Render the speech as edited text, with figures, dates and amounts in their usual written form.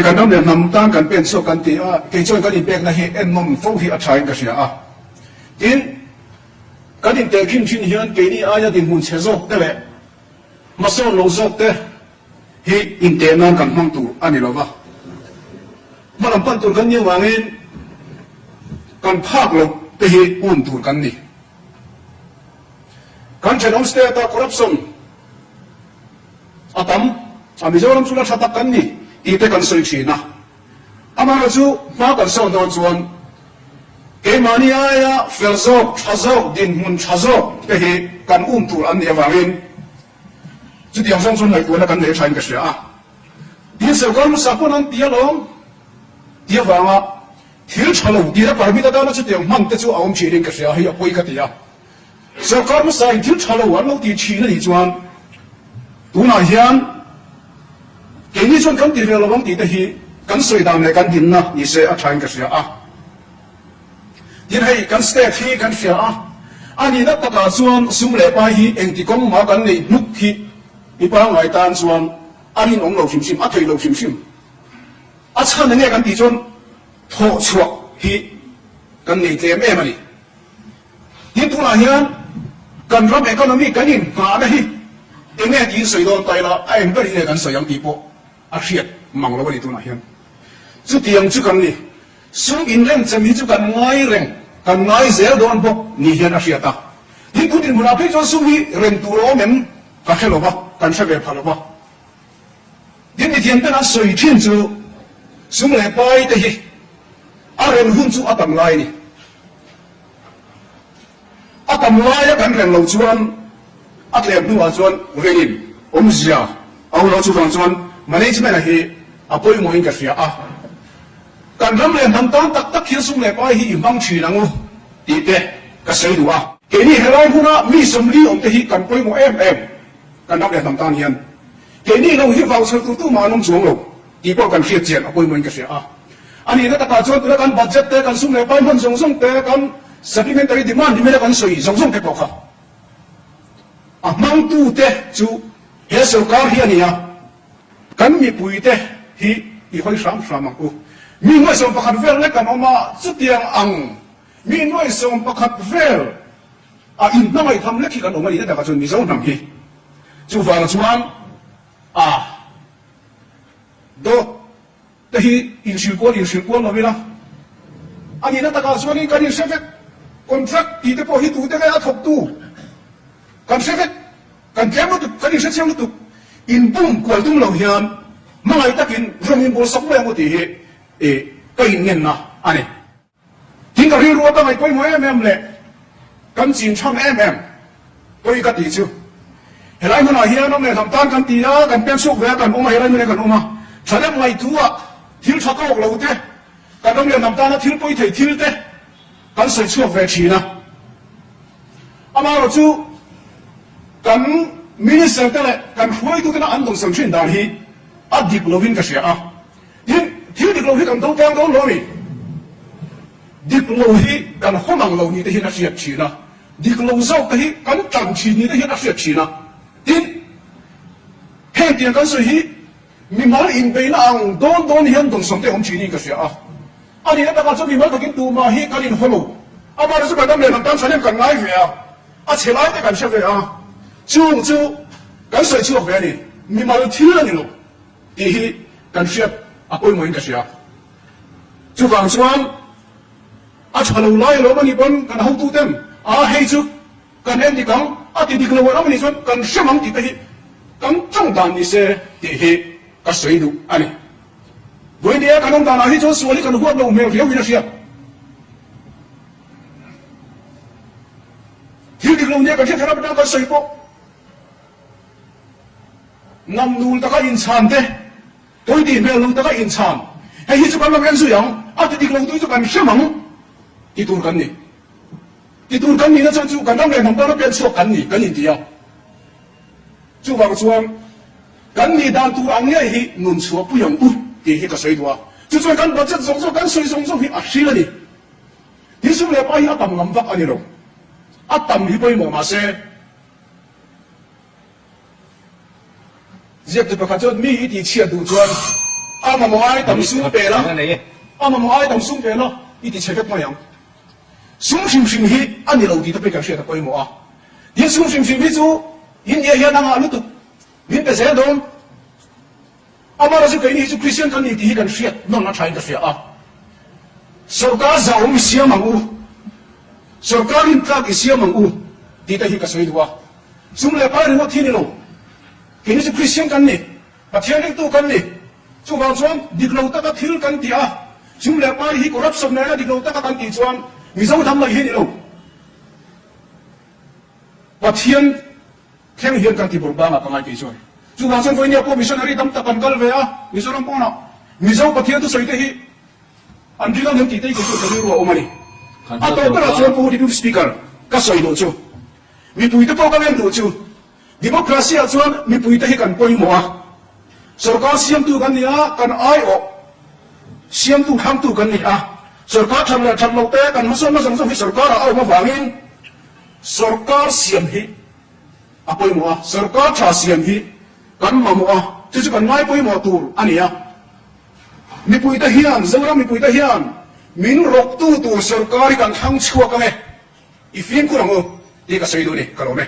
Kan ram leh hnam tan kan pen chhuak kan ti a, kei chuan kan inpekna hi ennawm fo hi a thain ka hria a. Tin, kan intehkhin thin hian keini aia dinhmun chhe zawk te leh hmasawn lo zawk te hi inteh nan kan hmang tur a ni lo va. Hma lam pan tur kan nih avangin kan phak loh te hi um tur kan ni. Kan thenawm state-a corruption a tam a, Mizoram chu la tha tak kan ni tih te kan sawi thin a. Amaherawhchu hma kan sawn dawn chuan keimahni aia fel zawk, tha zawk, dinhmun tha zawk te hi kan um tur an nih avangin chutiang zawng chuan ngaihtuahna kan nei thain ka hria a. Tin, sorkar hmasa pawn an ti alawm tih avanga thil tha lo tihna permit atana chutiang hman te chu a awm thinin ka hria a, hei a pawi ka ti a. Sorkar hmasa in thil tha lo an lo ti thin a nih chuan tunah hian keini chuan kan ti ve lo ang tih te hi kan sawi dan leh kan dinna ni se a thain ka hria a. Tin hei kan state hi kan hria a, a nihna takah chuan sum leh pai hi engti kawng mah kan neih hnuk hi mi pangngai tan chuan a rinawm lo hrim hrim, a theih lo hrim hrim. A chhan enge kan tih chuan thawh chhuah hi kan nei tlem em a ni. Tin tunah hian kan ram economy kan inghahna hi enge tiin sawi dawn ta ila a eng ber hi nge kan sawi ang tih pawh a hriat mang lo a ni tunah hian. Chutiang chu kan ni. Sum inremchem hi chu kan ngai reng, kan ngai zel dawn bawk ni hian a hriat a. Tin tun dinhmunah phei chuan sum hi rem tur a awm em ka hre lo va, kan hre ve pha lo va. Tin mithiam ten an sawi thin chu sum leh pai te hi a rem hun chu a tam lai a ni. A tam laia kan reng loh chuan a tlem hnuah chuan rengin awmzia a awm lo. Chuvang chuan management-a hi a pawimawhin ka hria a, kan ram leh hnam tan tak tak hian sum leh pai hi i hmang thin ang u tih te ka sawi duh a. Keini helai hmuna mi 40 awm te hi kan pawimawh em em kan ram leh hnam tan hian. Keini lo hi vauchhal tur tumah an awm chuang lo. Tih pawh kan hriat chian a pawimawhin ka hria a. A nihna takah chuan tuna kan budget te, kan sum leh pai hman zawng zawng te, kan supplementary demand ni maila kan sawi zawng zawng te pawh kha a hmangtu te chu he sorkar hi a ni a. Kan mipui te hi i hawi hram hram ang u. Mi nuai 11 vel lek kan awm a, chutiang ang mi nuai 11 vel a inhmangaih tham lek hi kan awm a nihna takah chuan Mizo hnam hi chuvang chuan a Dawt te hi inhrilh kual inhrilh kual lo ila, a nihna takah chuanin kan inhre vek. Contract tih te pawh hi tute nge a thawktu kan hre vek, kan tlem lutuk, kan inhre chiang lutuk. Inbum kual tum lo hian hmangaih takin rawng inbawl sak mai ang u tih hi ka inngenna a ni. Tin ka rilru a ka ngaih pawimawh em em leh kan chin chhan em em pawi ka tih chu helai hmunah hian ram leh hnam tan kan ti a, kan pen chhuak ve a, kan awm a, helai hmunah hian kan awm a, thahnem ngaihtuah thil tha tawk lo te, kan ram leh hnam tana thil pawi thei thil te kan sawi chhuak ve thin a. Amaherawh chu kan Minister te leh kan hruaitu tena an dawnsawm thin dan hi a dik lovin ka hria a. Tin, thil dik lo hi kan do tlang dawn lo a ni. Dik lo hi kan hawn ang lo ni te hian a hriat thin a, dik lo zawk te hi kan tan thin ni te hian a hriat thin a. Tin, heng tiang kan sawi hi mimal inbeihna ang dawn dawn hian dawnsawm te a awm thin in ka hria a. A nihna takah chuan mimal takin tumah hi kan inhaw lo. Amaherawhchu kan ram leh hnam tan thahnem kan ngai ve a, a chhe lai te kan hre ve a, chung chu kan sawi chhuak ve a ni. Mimal thil a ni lo. Tih hi kan hriat a pawimawhin ka hria. Chuvang chuan a tha lo lai alawm a nih pawn kan hotuten a hei chu kan en dik ang, a ti dik lo alawm a nih chuan kan hrem ang tih te hi kan tawng dan ni se tih hi ka sawi duh a ni. Vawinia kan awm danah hi chuan sual hi kan huat lo hmel riau in a hriat. Thil dik lo nia kan hriat theih ram atang kan sawi pawh. Namnul taka inchhan te, pawi tih hmel lo taka inchhan, hei hi chu kan lo en zui ang, a ti dik lo tu chu kan hrem ang ti tur kan ni. Ti tur kan nihna chuan chu kan ram leh hnam tana pian chhuak kan ni kan inti a. Chuvang chuan kan nih dan tur ang ngei hi nun chhuah pui ang u tih hi ka sawi duh a. Chu chuan kan budget zawng zawng, kan sawi zawng zawng hi a hril a ni. Tin sum leh pa hi a tam ngam vak a ni lo. A tam hi pawimawh mahse, Ziaktu pakhat chuan mi i tihchhiat duh chuan A mamawh ai tam sum pe la, a mamawh ai tam sum pe la, i ti chhe vek mai ang. Sum hrim hrim hi a ni lo tih te pawh kan hriat a pawimawh a. Tin, sum hrim hrim hi chu India hian a ngah lutuk, min pe zel dawn. Amah chu keini hi chu Kristian kan ni tih hi kan hriat nawn a thain ka hria a. Sorkar zahawm i siam ang u, sorkar rintlak i siam ang u tih te hi ka sawi duh a. Sum leh pai ringawt hi ni lo, keini chu Kristian kan ni, Pathian ringtu kan ni. Chuvang chuan dik lo taka thil kan tih a, sum leh pai hi corruption nena dik lo taka kan tih chuan Mizo hnam mai hi ni lo. Pathian Thleng hian kan ti bawrh bangah ka ngai kei chuan. Chuvang chuan vawinia pawh missionary tam tak an kal ve a, Mizoram pawnah Mizo Pathian thusawi te hi an ring ang em tih te hi kei chuan ka rilru a awm a ni. A tawp berah chuan Pu Deputy Speaker ka sawi duh chu, mipuite pawh ka ngen duh chu, Democracy ah chuan mipuite hi kan pawimawh a, sorkar siamtu kan ni a, kan aiawh siamtu thlangtu kan ni a, sorkar that leh that loh te kan hmasawnna zawng zawng hi sorkarah a awm avangin sorkar siam hi a pawimawh a, sorkar tha siam hi kan mamawh a, chu chu kan ngai pawimawh tur a ni a. Mipuite hian, Zoram mipuite hian min rawktu tur sorkar hi kan thlang chhuak ang e, i fimkhur ang u tih ka sawi duh a ni, ka lawm e.